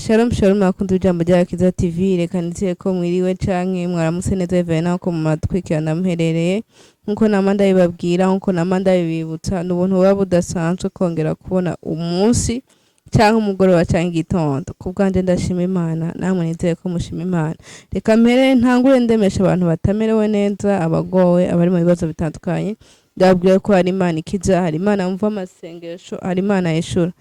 Shalom shalom, abakunzi b'ijambo rya Kiza TV. Reka nizere ko mwiriwe canke mwaramutse neza bivanye n'aho mumatwikirana muherereye. Nkuko nama ndabibabwira, nkuko nama ndabibibutsa, ni ubuntu buba budasanzwe kongera kubona umunsi canke umugoroba canke igitondo. Ku bwanje ndashima Imana, namwe nizere ko mushima Imana. Reka mpere ntangure ndemesha abantu batamerewe neza, abagowe, abari mu bibazo bitandukanye. Ndababwira ko hari Imana ikiza, hari Imana yumva amasengesho, hari Imana yishura.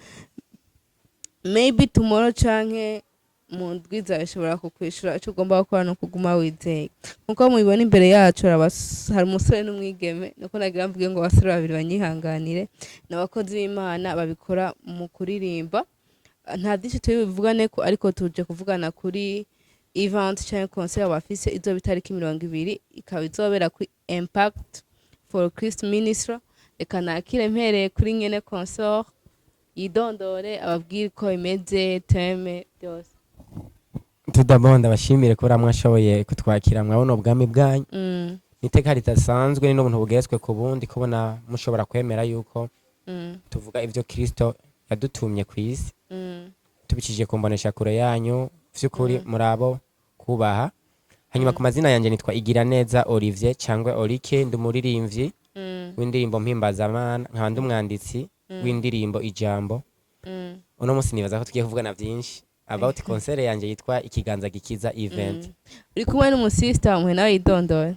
Maybe tomorrow canke mu ndwi zawe ishobora kukwishura. Ico ugomba gukora ni ukuguma wizeye. Nkuko mubibona imbere yacu hari umusore n'umwigeme. Nuko nagira mvuge ngo abasore babiri, banyihanganire, ni abakozi b'Imana babikora mu kuririmba. Nta byinshi turi buvugane ko, ariko tuje kuvugana kuri event canke concert bafise izoba itariki 20, ikaba izobera kuri Impact for Christ Ministry. Reka nakire mpereye kuri nyene concert, yidondore, ababwire uko bimeze, thème, byose. Tout d'abord ndabashimire kubera mwashoboye kutwakira mwabona ubwami bwanyu. Niteka ridasanzwe, ni n'ubuntu bugeretswe ku bundi kubona mushobora kwemera yuko tuvuga ivyo Kristo yadutumye ku isi tubicishije ku mbonesha kure yanyu. Vy'ukuri murabo kubaha. Hanyuma ku mazina yanje nitwa Igiraneza Olivier cyangwa Olike, ndi umuririmbyi w'indirimbo mpimbazamana, nkaba ndi umwanditsi w'indirimbo Ijambo. Uno munsi nibaza ko tugiye kuvugana vyinshi about concert yanje yitwa Ikiganza Gikiza Event. Uri kumwe n'umusista, muhe nawe yidondore.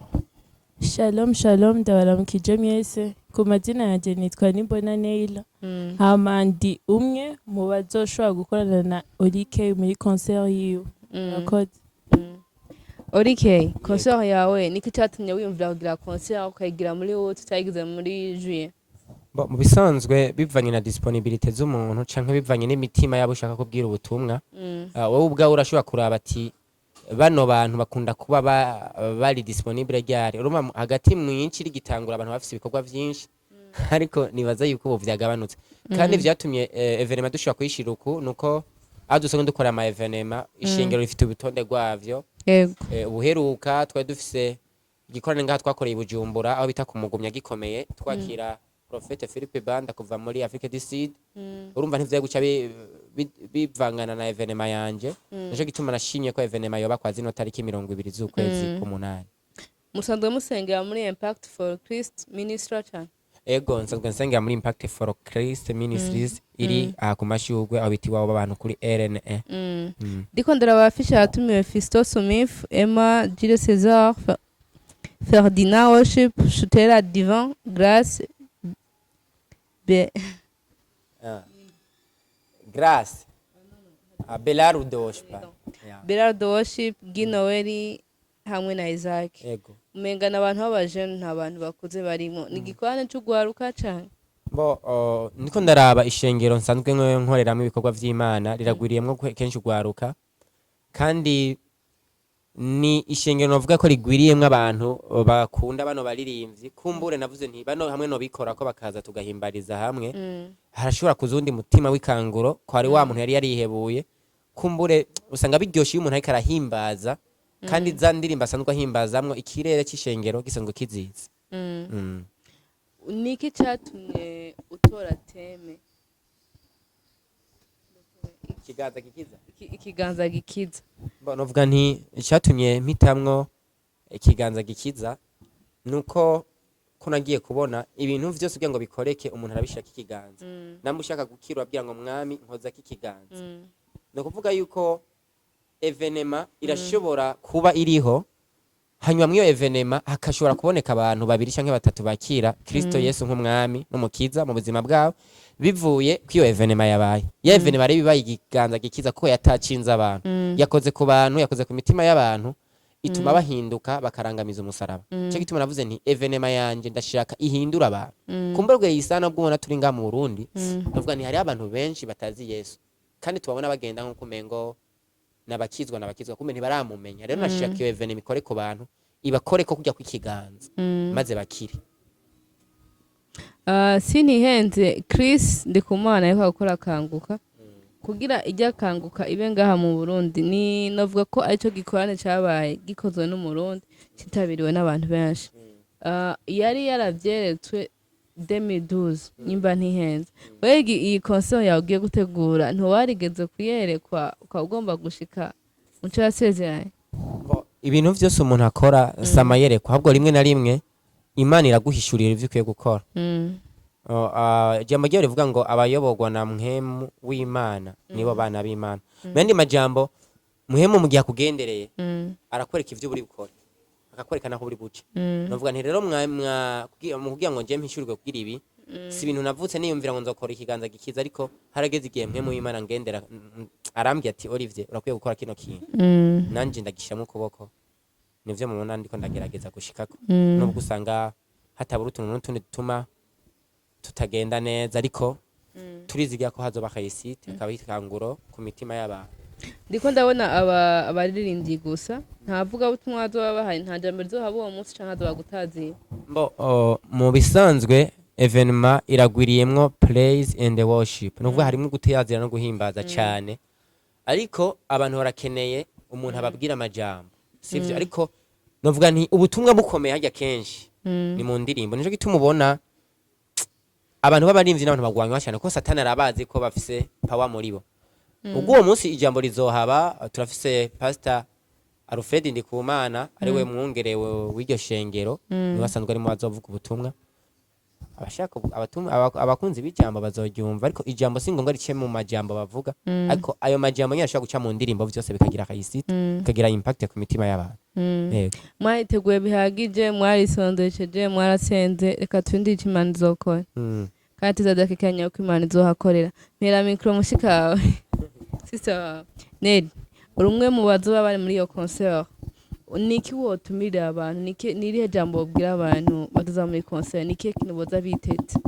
Shalom shalom, ndabaramukije mwese. Ku mazina yanjye nitwa Nimbona Neila. Hama ndi umwe mu bazoshobora gukorana na Olike muri concert yiwe. Murakoze. Olike, concert yawe, niki cyatumye wiyumvira kugira concert, ukayigira muri août, utayigize muri juillet? Bo, mu bisanzwe bivanye na disponibilité z'umuntu canke bivanye n'imitima yabo ushaka kubwira ubutumwa, wowe ubwawe urashobora kuraba ati bano bantu bakunda kuba bari disponible ryari. Urumva hagati mwinshi rigitangura abantu bafise ibikorwa vyinshi, ariko nibaza yuko ubu vyagabanutse. Kandi vyatumye événement dushobora kuyishira uku nuko aho dusanzwe dukora ama événements, ishengero rifite urutonde rwavyo. Ubuheruka twari dufise igikorane ngaha twakoreye i Bujumbura, aho bita kumugumya, gikomeye, twakira Prophète Philippe Banda kuva muri Afrique du Sud. Urumva ntivyari guca bivangana na événement yanje. Nico gituma nashimye ko événement yoba kwa zino tariki 20 z'ukwezi k'umunani. Musanzwe musengera muri Impact for Christ Ministry cyane? Ego, nsanzwe nsengera muri Impact for Christ Ministries iri aha ku Mashurwe, aho bita iwabo b'abantu kuri RNE. Ndiko ndaraba affiche, yatumiwe Fisto Sumif, Emma Jules César, Ferdinand Worship, Shutera Divin, Grace Be. Ah. Grace, ah, Belardo Worship. Yeah. Berardo Worship, Guy Noel hamwe na Isaac. Ego. Umenga n'abantu b'abajene, nta bantu bakuze barimo. Ni igikorane c'ugwaruka cane? Bo, niko ndaraba ishengero nsanzwe nkoreramwo ibikorwa vy'Imana riragwiriyemwo kenshi ugwaruka, kandi ni ishengero novuga ko rigwiriyemwo abantu bakunda bano baririmbyi. Kumbure navuze nti bano hamwe no bikora ko bakaza tugahimbariza hamwe, harashobora kuza uwundi mutima w'ikanguro ko hari wa muntu yari yarihebuye. Kumbure usanga biryoshe iyo umuntu ariko arahimbaza, kandi za ndirimbo asanzwe ahimbazamwo, ikirere c'ishengero gisanzwe kizizi. Niki catumye utora thème Ikiganza gikiza? Ikiganza gikiza? Bo, novuga nti icyatumye mpitamwo Ikiganza Gikiza nuko ko nagiye kubona ibintu vyose kugira ngo bikoreke umuntu arabishaka ikiganza. Namwe ushaka gukira urabwira ngo "Mwami, nkozako ikiganza." Ni ukuvuga yuko événement irashobora kuba iriho, hanyuma mw'iyo événement hakashobora kuboneka abantu babiri canke batatu bakira Kristo Yesu nk'umwami n'umukiza mu buzima bwabo bivuye kw'iyo événement yabaye. Ya événement rero ibaye ikiganza gikiza kuko yatacinze abantu, yakoze ku bantu, yakoze ku mitima y'abantu, ituma bahinduka bakarangamiza umusaraba. Cyo gituma navuze nti événement yanje ndashaka ihindura abantu. Kumbura bwe yisana bwo ubona turi ngaha mu Burundi, ndavuga nti hariho abantu benshi batazi Yesu, kandi tubabona bagenda nk'uko umengo nabakizwa nabakizwa, kumbe ntibaramumenya. Rero nashaka iyo événement ikore ku bantu, ibakore ko kujya kw'ikiganza, maze bakire. Ah, sinihenze, Chris Ndikumana ariko gukora Kanguka. Kugira ijya Kanguka ibe ngaha mu Burundi, ni novuga ko aricyo gikorane cabaye gikozwe n'Umurundi, kitabiriwe n'abantu benshi. Ah, yari yaravyeretswe 2012, nimba ntihenze. Wegi iyi concert yawe ugiye gutegura, ntiwarigeze kuyerekwa, ukaba ugomba gushika muco yasezeranye? Bo, ibintu vyose umuntu akora si amayerekwa, ahubwo rimwe na rimwe Imana iraguhishurira ivyo ukwiye gukora. Oh, ijambo ryayo rivuga ngo abayoborwa na Mpwemu w'Imana nibo bana b'Imana. Mu yandi majambo, Mpwemu mu gihe akugendereye arakwereka ivyo uri bukore, akakwereka naho uri buce. Novuga nti rero mu kugira ngo nje mpishurirwe kugira ibi, si ibintu navutse niyumvira ngo nzokora Ikiganza Gikiza, ariko harageze igihe Mpwemu w'Imana ngendera, arambwira ati: "Olivier, urakwiye gukora kino kintu." Nanje ndagishiramo ukuboko, nivyo mubona ndiko ndagerageza gushikako, nubwo usanga hatabura utuntu n'utundi dutuma tutagenda neza, ariko turizigira ko hazoba réussite, hakaba ikanguro ku mitima y'abantu. Ndiko ndabona aba abaririmbyi gusa, nta vugabutumwa bazoba bahari, nta jambo rizohaba uwo munsi canke hazoba gutazira? Mbo mu bisanzwe événement iragwiriyemwo praise and worship, ni ukuvuga harimwo guteyazira no guhimbaza cyane, ariko abantu barakeneye umuntu ababwira amajambo, sivyo? Ariko novuga nti ubutumwa bukomeye harya kenshi ni mu ndirimbo. Nico gituma ubona abantu b'abarimvyi n'abantu bagwanywa cyane, kuko Satani arabazi ko bafise power muri bo. Ubwo uwo munsi ijambo rizohaba, turafise Pastor Alfred Ndikumana, ariwe mwungere w'iryo shengero, niwe asanzwe arimo azovuga ubutumwa. Abashaka abakunzi b'ijambo bazoryumva, ariko ijambo si ngombwa rice mu majambo bavuga, ariko ayo majambo nyine ashobora guca mu ndirimbo, vyose bikagira réussite, bikagira impact ku mitima y'abantu. Yego. Mwariteguye bihagije, mwarisondesheje, mwarasenze. Reka turindire ico Imana izokora kandi tuzadakekanya uko Imana izohakorera. Mpera micro mushikawe, sister wawe Neri, uri umwe mu bazoba bari muri iyo concert. Niki wotumirira abantu? Niki, nirihe jambo wobwira abantu bazoza muri concert? Niki kintu boza biteze?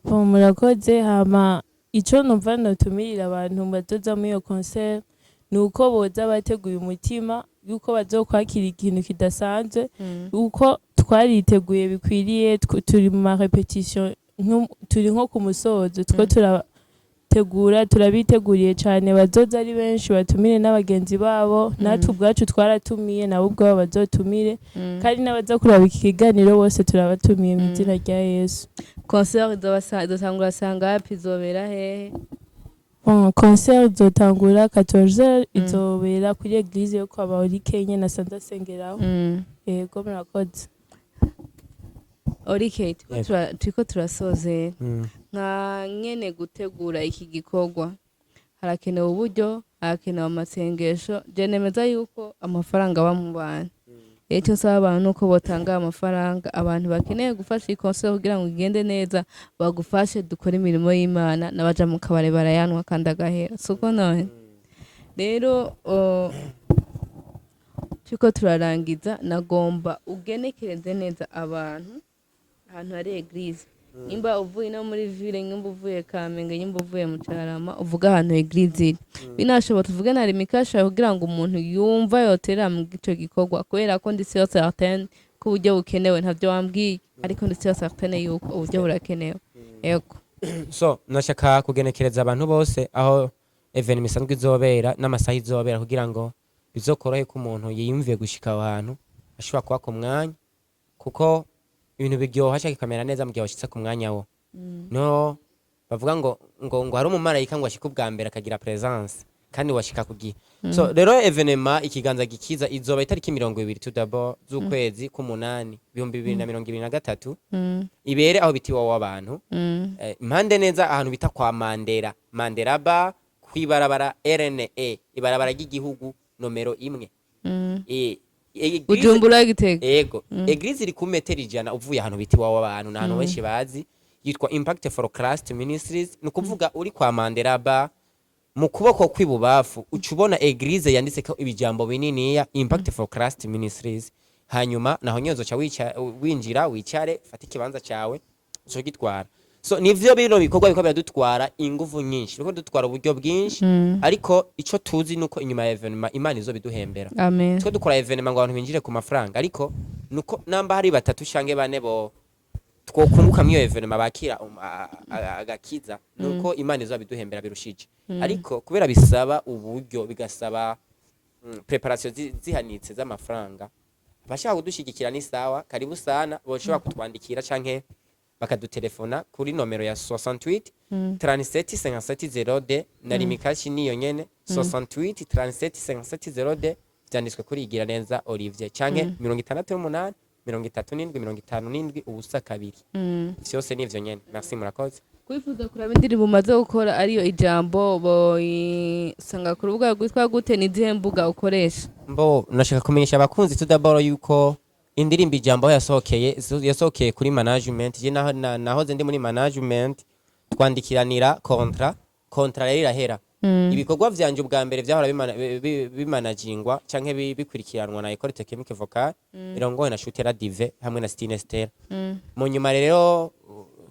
Bon, murakoze. Hama ico numva notumirira abantu bazoza muri iyo concert ni uko boza bateguye umutima yuko bazokwakira ikintu kidasanzwe, uko twariteguye bikwiriye. Turi mu ma répétition, turi nko ku musozo two turategura, turabiteguriye cane. Bazoza ari benshi, batumire n'abagenzi babo. Natwe ubwacu twaratumiye, nabo ubwabo bazotumire, kandi n'abaza kuraba iki kiganiro bose turabatumiye mu izina rya Yesu. Concert izotangura sangapi? Izobera hehe? Bon, concert izotangura 14h, izobera kuri église yo kwa Bauri Kenya nasanze asengeraho. Yego, murakoze. Orike, Yego. turiko turasozera. Nka nyene gutegura iki gikorwa harakenewe uburyo, harakenewe amasengesho. Je nemeza yuko amafaranga aba mu bantu. Rero icyo nsaba abantu ni uko botanga amafaranga. Abantu bakeneye gufasha iyi concert kugira ngo igende neza, bagufashe dukore imirimo y'Imana. N'abaja mu kabare barayanwa kandi agahera, siko none? Rero turiko turarangiza, nagomba ugenekereze neza abantu ahantu hari église. Nimba uvuye no muri ville, nimba uvuye Kamenge, nimba uvuye mu Carama, uvuga ahantu église iri. Binashobotse uvuge na rimikasha, kugira ngo umuntu yumva yoterera mu ico gikorwa, kubera ko ndi sûr certaine ko uburyo bukenewe. Ntavyo wambwiye, ariko ndi sûr certaine yuko uburyo burakenewe. Yego. So nashaka kugenekereza abantu bose aho événement isanzwe izobera n'amasaha izobera, kugira ngo bizokorohe ko umuntu yiyumviye gushika aho hantu ashobora kuba ku mwanya, kuko ibintu biryoha cyangwa bikamera neza mu gihe washitse ku mwanya wo. No bavuga ngo hari umumarayika ngo ashike ubwa mbere akagira présence kandi washika ku gihe. So rero événement Ikiganza Gikiza izoba itariki 20 tout d'abord z'ukwezi k'umunani 2023, ibere aho bita Iwawa w'abantu, impande neza ahantu bita kwa Mandela, Mandela Bar, kwibarabara RNE, ibarabara ry'igihugu nomero 1. Bujumbura, Gitega. Ego, église iri ku metero 100 uvuye ahantu bita Iwawa w'abantu, ni ahantu benshi bazi, yitwa Impact for Christ Ministries. Ni ukuvuga uri kwa Mandela Bar, mu kuboko kw'ibubafu uca ubona église yanditseko ibijambo bininiya Impact for Christ Ministries. Hanyuma naho nyene uzoca winjira, wicare, fata ikibanza cawe, uca gitwara. So nivyo bino bikorwa biriko biradutwara inguvu nyinshi, biriko bidutwara uburyo bwinshi, ariko ico tuzi nuko inyuma ya événement Imana izobiduhembera. Amen. Twe dukora événement ngo abantu binjire ku mafaranga, ariko nuko namba hari batatu canke bane bo twokunguka mw'iyo événement bakira agakiza, nuko Imana izobiduhembera birushije. Ariko kubera bisaba uburyo, bigasaba préparation zihanitse z'amafaranga, abashaka kudushigikira ni sawa, karibu sana, boshobora kutwandikira canke Bakadutelefona kuri nomero ya 68 37 57 02 na Lumicash niyo nyene, 68 37 57 02, vyanditswe kuri Igira Neza Olivier, canke 68 37 57 02. Vyose nivyo nyene. Merci, murakoze. Kwifuza kuraba indirimbo umaze gukora, ariyo Ijambo, boyisanga ku rubuga rwitwa gute? Ni izihe mbuga ukoresha? Mbo nashaka kumenyesha abakunzi tout d'abord yuko indirimbo Ijambo aho yasohokeye, yasohokeye kuri management. Je naho nahoze ndi muri management, twandikiranira contrat. Contrat rero irahera. Ibikorwa vyanje ubwa mbere vyahora bimanagingwa canke bikurikiranwa na Ecole Technique Vocale irongowe na Shutera Dive hamwe na Stine Stella. Mu nyuma rero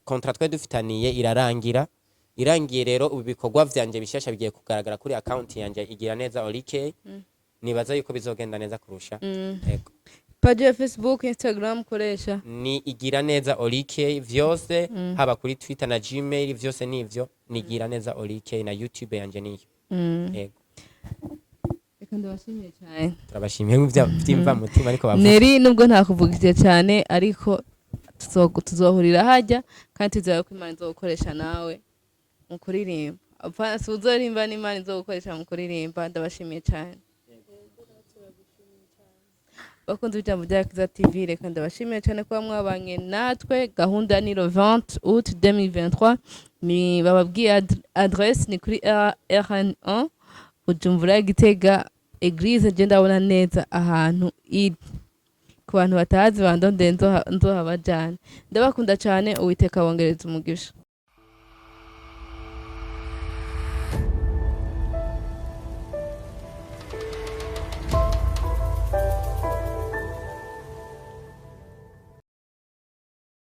contrat twari dufitaniye irarangira. Irangiye rero, ubu ibikorwa vyanje bishasha bigiye kugaragara kuri account yanje Igira Neza Olike. Nibaza yuko bizogenda neza kurusha. Yego. Page ya Facebook, Instagram ukoresha? Ni Igira Neza Olike vyose, haba kuri Twitter na Gmail, vyose nivyo, ni Igira Neza Olike, na YouTube yanje niyo. Yego. Reka ndabashimiye cyane. Turabashimiye vyimva mutima ariko bavuga. Neri, nubwo ntakuvugije cyane, ariko tuzohurira hajya, kandi tuzaba ko Imana izogukoresha nawe mu kuririmba. Si uzorimba, n'Imana izogukoresha mu kuririmba. Ndabashimiye cyane, bakunze Ijambo rya Kiza TV. Reka ndabashimiye cyane kuba mwabanye natwe. Gahunda ni le 20 août 2023. Ni bababwiye adresse ni kuri RN1 Bujumbura Gitega. Église je ndabona neza ahantu iri. Ku bantu batazi, bandonde nzohabajana. Ndabakunda cyane. Uwiteka abongereza umugisha.